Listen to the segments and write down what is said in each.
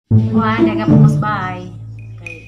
Kuan daga pumos bay. Kay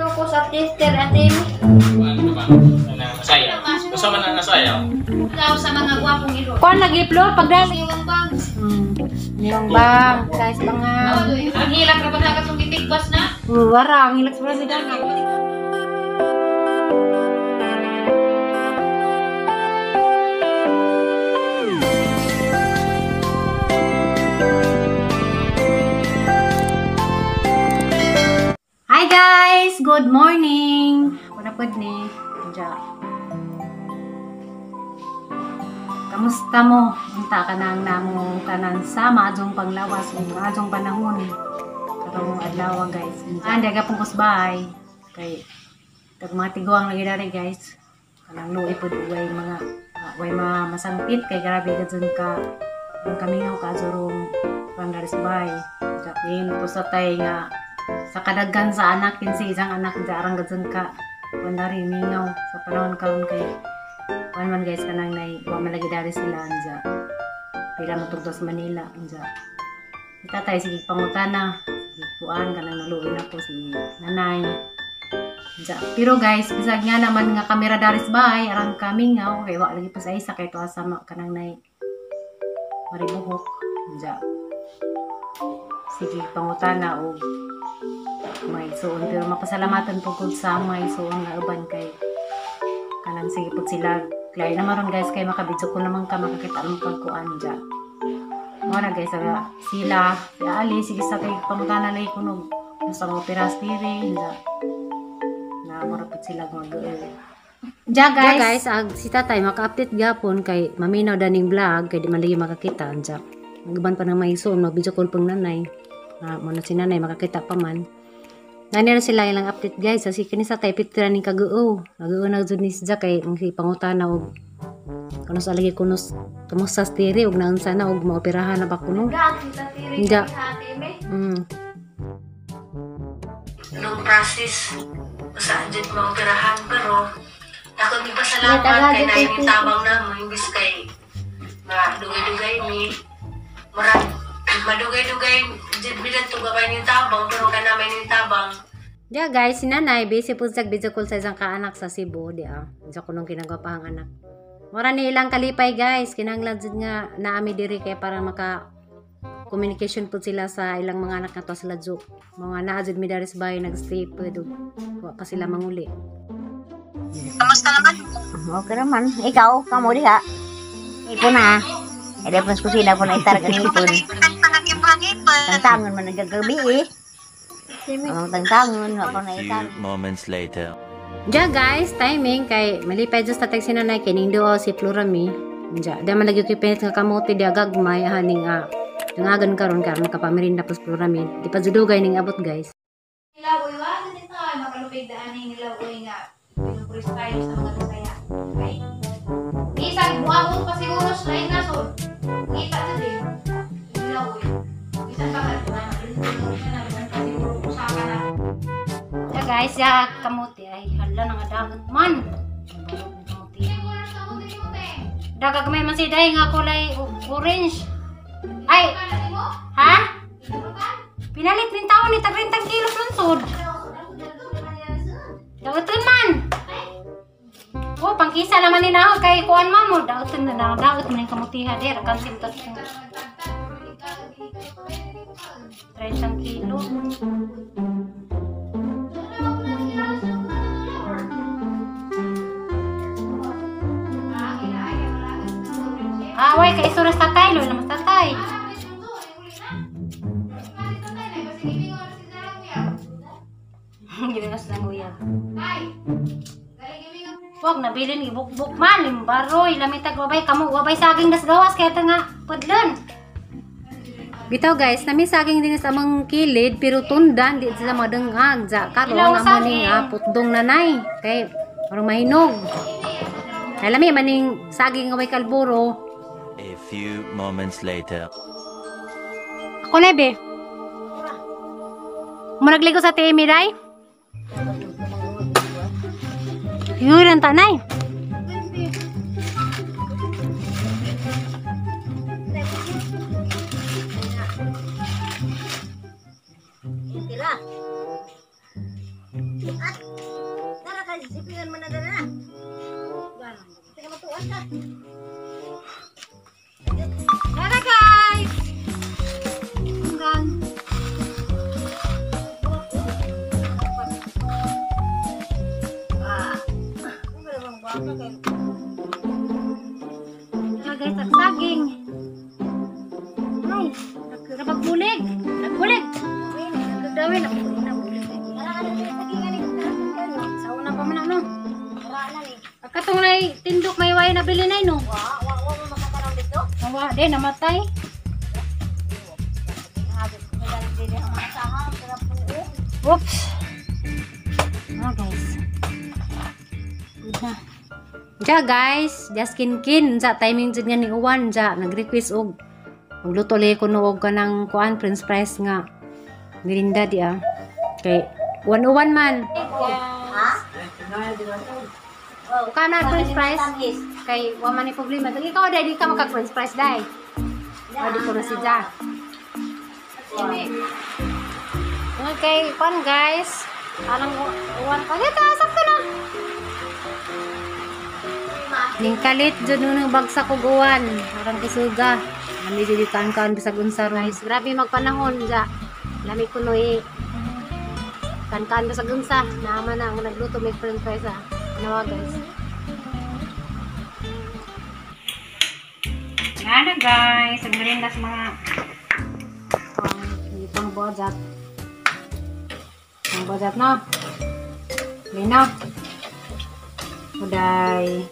ko sa tester ate. Ano ba? Nasaya. Gusto man na nasaya. Ikaw sa mga gwapong ilo. Kuan lagi floor pagdali. Yung bang. Yung bang, guys bang. Ang hilak ra ba na katong gitigwas na? Wara, ang hilak sa sila. Hi guys! Good morning! Una pod ni. Diya. Kamusta mo? Unta ka nang namo tanan sa maadjong panglawas ug maadjong panahon. Karong adlaw guys. Anda ka pong kusbay. Kay kag mga tiguang lagi dari guys. Kanang luoy pod way mga way mga masangpit kay grabe ka dyan ka ang kamingaw ka adjong pandaris bay. Diya po sa tay nga sa kadaghan sa anak kinsi isang anak dya arang gadzan ka pandari mingaw sa panahon karon kay kuan man guys kanang nay wa man lagi dari sila anja pila mo tugto sa Manila anja tatay sige pangutana sige kuan kanang naluoy na ko si nanay anja. Pero guys bisag nga naman nga kamera dari sa bahay arang kamingaw kay wa lagi pa sa isa kay tuwa sa kanang nay maribuhok anja sige pangutana og may suon pero mapasalamatan po kung sa may suon nga uban kay kanang sige po sila klay na maron guys kay makabidyo ko naman ka makakita ang pagkuan dya mo na guys sila si Ali sige sa kay pangutana lay kunog sa mga operas diri dya na mura po sila mag dya guys. Guys ag si tatay maka-update gapon kay maminaw daning vlog kay di man lagi makakita dya nagban pa ng may suon mag-video call pang nanay na mo na si nanay makakita pa man. Nanira sila ilang update guys. Kasi kini sa type tira ning kaguo. Kaguo na jud ni siya kay ang pangutana og kunos alagi kunos kumusta sa tiri og naunsa na og maoperahan na ba kuno. Hindi. Nung process sa jud maoperahan pero ako di pa salamat kay naay tabang namo imbis kay madugay-dugay mi. Murag madugay-dugay jud bilang tugabay ning tabang pero kanamay ning tabang. Yeah guys, si nanay busy po sa video call sa isang kaanak sa Cebu, di ah. Isa ko nung kinagwapahang anak. Mura ni ilang kalipay guys, kinahanglan jud nga naami diri kay para maka communication po sila sa ilang mga anak nga to sila joke. Mga naa jud mi diri sa bahay nagstay pwede wa pa sila manguli. Kamusta naman? Okay naman. Ikaw, kamo diha. Ipon na. E di pun kusina po na itarag ang ipon. Tangtangon man nagagabi eh. Ang tangtangon, wa pa na itarag. Few moments later. Diya guys, timing kay malipay just tatag si nanay kining duo si Florami. Diya, di man lagi kay pinit nga kamote diya gagmay haning dangagan karon karon makapamirinda po si Florami. Di pa judugay ning abot guys. Nilawoy wa ganito ay makalupig daan ning nilawoy nga pinupuri tayo sa mga Bisaya. Okay. Isang buwabot pa siguro sa lain nasod. Kita jud eh. Nilawoy. Bisan pa ka na siguro usaka na. Ya guys, ya kamote ay hala nga dagat man. Kamote. Dagat may man si day nga kulay orange. Ay, ha? Pinalit rin taon ni tag 30 kilo lunsod. Daoton man. Oh, pangkisa naman ni naho kay kuan man mo. Daoton na daot man yung kamutiha der kan sintot 30 kilo. Ah, way kay isuras tatay, lo naman tatay. Gilingas ng uyab. Wag nabilin gibukbuk man limbaroy lamitag wabay kamo wabay saging das gawas kaya ta nga pudlon. Bitaw guys, nami saging din sa among kilid pero tundan di sila madengag ja karon amo ni nga putdong nanay kay parang mahinog. Kay lami maning saging nga way kalburo. A few moments later. Ako na be. Muragligo sa TMI day. Yun ang tanay. Guys, saging. Ay, nagbulig. Nagbulig. Nagdawin. Sa una pa man ano. Pagkatong na tindok may way na bili na no. Wa, di namatay. Oops. Ah, guys. Good na. Ja guys, just kin-kin sa timing jud nga ni uwan ja nag-request og magluto lay ko no og kanang kuan french fries nga merinda di ah. Kay uwan-uwan man. Ha? Kana french fries kay wa man ni problema. Ikaw dai di ka maka french fries dai. Di ko na si Ja. Okay, kuan guys. Anong uwan pa dito, sakto na. Ningkalit jud nung bagsak og uwan, arang kisuga. Lami jud kaan-kaan bisag unsa ron. Guys, grabe magpanahon ja. Lami kuno eh. Kaan-kaan bisag unsa, naama na ang nagluto may french fries ah. Nawa guys. Yan na guys, ang merinda sa mga pang bojat. Pang bojat no. Lino. Uday.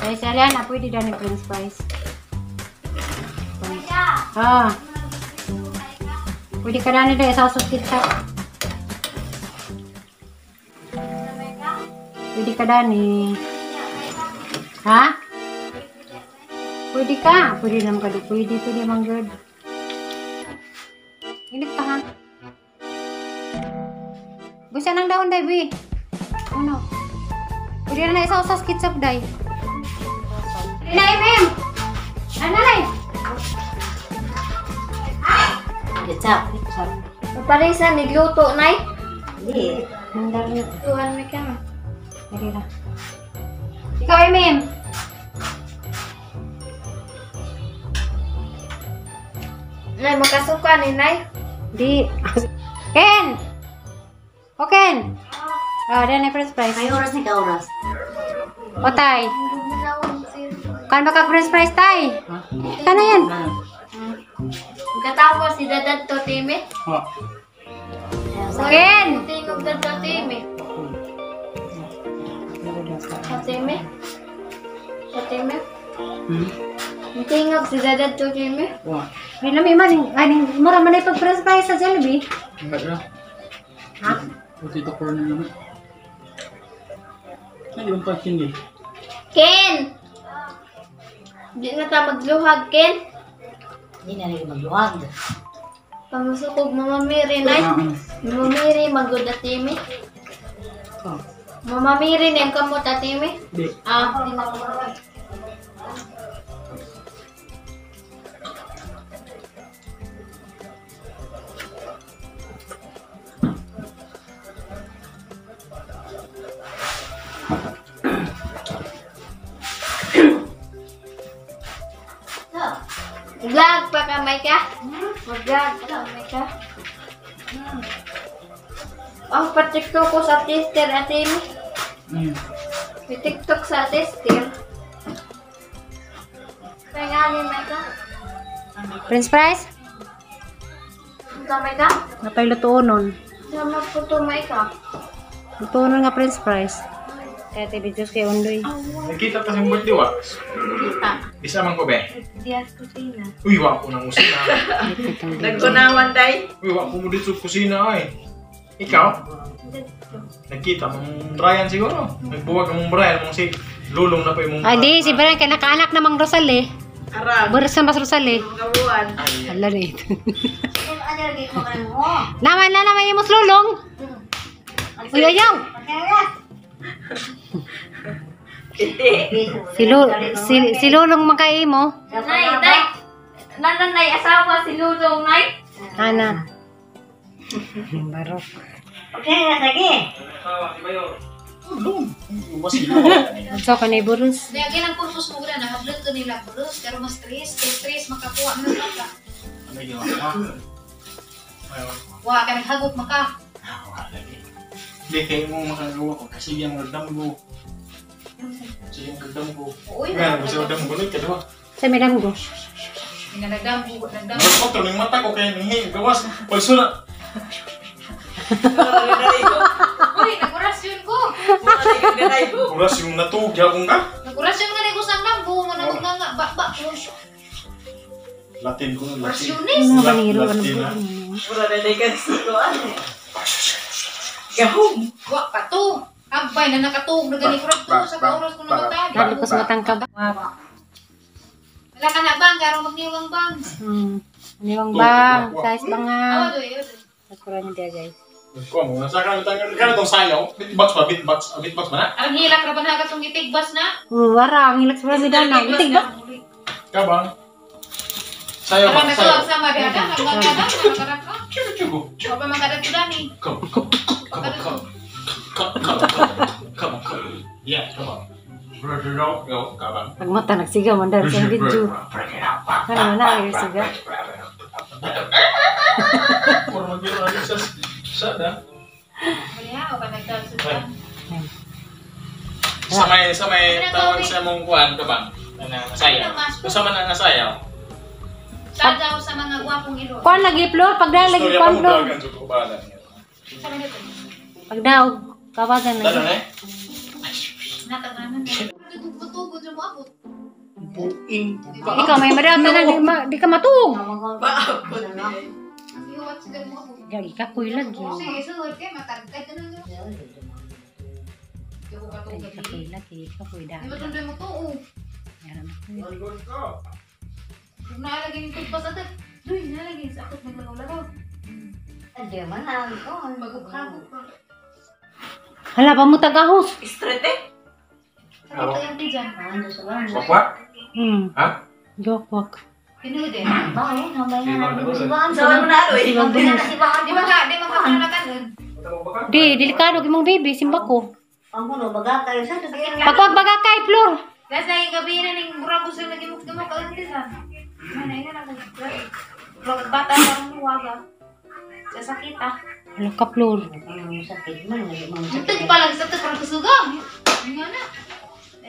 Ay, salian na pwede daw ni french fries. Ah. Pwede ka na nila isa sa ketchup. Pwede ka dani. Ha? Pwede ka. Pwede naman ka. Pwede, pwede man good. Init pa ha. Busa ng daon, day, bi. Ano? Pwede na isa sa ketchup, day. Na, MM! Ano na, Ketchup. Paparisa, nigluto, nay. Hindi. Nandar niyo. Tuhan may ka. Dali na. Ikaw, MM! Nay, makasuka ni, nay. Di. Ken! O, Ken! Oh, dan na french fries. May oras ni ka oras. O, tay. Kan baka french fries, tay? Kana yan? Katapos si Dadad to, Timmy. Ken! Tingog Dadad to, Timmy. Sa Timmy? Sa Timmy? Tingog si Dadad to, Timmy. May lami man, aning mura man ay pag french fries sa Jollibee. Ha? Potato corner naman. Ay, yung packing eh. Ken! Di na ta magluhag, Ken. Hindi na rin magluwag. Pamusukog Mama Mary, nay. Mama Mary, magod na Timmy. Mama Mary, niyang kamot na Timmy. Di. Ah, Vlog pa ka, Maika? Mag-vlog pa ka, Maika? Ang pa-TikTok ko sa tester, ate mo. May TikTok sa tester. Kaya nga ni Maika? French fries? Ito, Maika? Napay lutuon nun. Sama po ito, Maika. Lutuon nun nga french fries. Kaya tibi Diyos kay Undoy. Nagkita ta sa birthday wax. Kita. Isa man ko be. Diyan kusina. Uy, wa ko nang kusina. Nagkunawan, day. Uy, wa ko mo dito sa kusina ay. Ikaw? Nagkita mong Brian siguro. Nagbuwag mong Brian mong si Lulong na pa imong. Ay di, si Brian kay nakaanak namang Rosal eh. Arang. Boris na mas Rosal eh. Kabuan. Ala na ito. Ano lagi ko mo? Naman na naman yung mas lulong. Uy, ayaw! Hindi. Si Lulong makaimo. Nay, nay! Nananay, asawa si Lulong, nay. Ana. Barok. Okay, lagi. Lulong. So, kanay burus. Dahil ang kursus mo na, nahadlok ko nila kursus, pero mas stress, kay stress makakuha ng bata. Ano ginawa? Wa ka naghagop maka. Wala lagi. Hindi kayo mo makagawa ko kasi yung nagdamgo. Sige, ang nagdamgo. Uy, Nga, gusto nagdamgo ulit ka, di ba? Sa may damgo. Nagdamgo, nagdamgo. Nagpatro ng mata ko kaya nihi, gawas. Pagsulat. Uy, nagorasyon ko. Oras yung natug, yakong ka. Nagorasyon nga na ko sa damgo. Mo na nga ba ba. Latin ko na, Latin. Orasyonis. Mga baniro ano Latin, po. ah. Mura na lang ka sa Gahom. Wa pa to. Ampay na nakatug na gani ko to sa oras ko namatay. Lalo ko sa matang ka ba? Wala ka na bang, karong magniwang bang. Aniwang bang, size bang nga. Awa doy, awa doy. Sakura niya dia guys. Kuha mo, nasa ka na itong sayaw. Beatbox ba? Beatbox? Beatbox ba na? Ang hilak ra ba na katong gitigbas na? Wara, ang hilak sa mga dana. Itig ba? Kabang. Sayaw ba? Alam na to Sayaw. ang sama di ada, nagkakada, nagkakaraka. Chugo, chugo. Wa pa magkadatudan eh. Come, come, come, come. Come, come, come. Come, come. Yeah, come on. Break it out. Go, kabang. Pag mata nagsigaw man dahil sa video. Break it out. Ano na, ang sigaw. Puro mag-iro sa sa na. Wala, wa pa nagdasudan. Sa may tawag sa mong kuan ka bang? Ano sayaw. Usa man ang sayaw. Sadaw sa mga gwapong ilo. Kuan lagi floor, pagdaw lagi Istorya kuan pa mo floor. dagan sa kubalan. Pagdaw, kawagan Dalo na. na eh. Nataganan na. Tugtugod mo abot. Buing. Ikaw may madaw tanan di ka matuog. Maabot na. Ihuwat sila mo abot. Gagi ka kuy lagi. Sige, sulod kay matagkad na lang. Di ko Gagi katugad. ka kuy lagi, ka kuy da. Di ba tundoy mo to? Yaran. Kung naalagay yung tugpas atat. Duy, naalagay sa akot naglagaw-lagaw. Hindi man lang. Magukagok. Hala pa mo tagahos. Straight eh. Sakit ko yung tiyan. Wakwak? Hmm. Ha? Jokwak. Tinuod eh. Bakit? Hamay na natin si Bang. Saan mo na aloy? Siwang bunas. Di ba ka, di ba ka kanakanon? Di, delikado kimong baby, simba ko. Ang kuno baga kayo sa Pagwag baga kay floor. Guys, lagi gabi na ning murag gusto lagi mo gamo ka tiyan. Mana ina na ko. Murag bata parang huwaga. Sa sakit ah. Hala ka floor. Ang sakit man, Mutag pa lang sa tag kusuga. Nga na.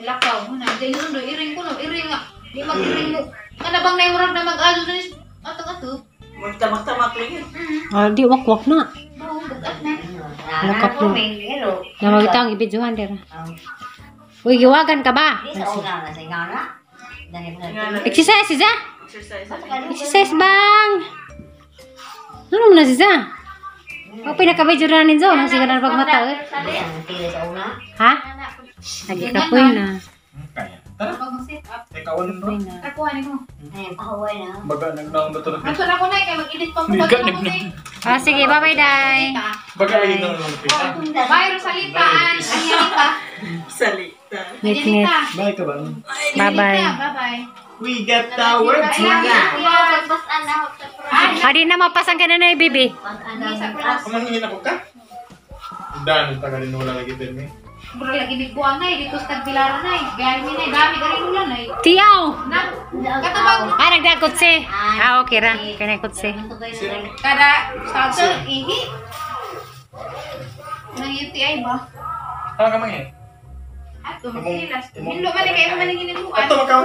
Lakaw mo na. Diyan yun do iring ko no, iring nga. Di mag-iring mo. Kana bang nay murag na mag-adyo dun is atong ato. Magtamak-tamak lang yun. Ah, di wakwak na. Bao bugat na. Hala ka floor. Namagitang ibidyohan dira. Uy, giwagan ka ba? Di sa una na sa nga na. Dani pa sa Exercise, Ziza. Exercise. Exercise bang. Ano mo na, Ziza? O, pinaka-video na ninyo. Nang sigaw na pagmata, eh. Ang tila sa una. Ha? Lagi ka po na. Kaya. Tara. Pag mag-sit up. Ikaw ano Kapoy na. Takuha nimo. Ay, pahuway na. Baga nagnaong na to. Ato na ko na kay mag-edit pa mo pag ako na. Ah, sige. Bye-bye, Day. Baga lagi nang pita. Bye Rosalita and Angelita. Salita. Ngit, ngit. Angelita. Bye ka ba? Bye-bye. Bye-bye. We get our Ah, di na mapasang ka na na, baby. Kamanghin ako ka? Dan, tagalin wala lagi din eh. Mura lagi ni buang na dito sa Tagbilaran na Biyahe mi na dami ka rin ulan ay. Tiyaw! Na katabang Ah, nagdakot si. Ah, okay ra. Kaya si. kada sa ihi. Nang UTI ba? Ano ka manghin? Ato magsilas. Hinlo man kay man ang ginibuan. Ato makaw.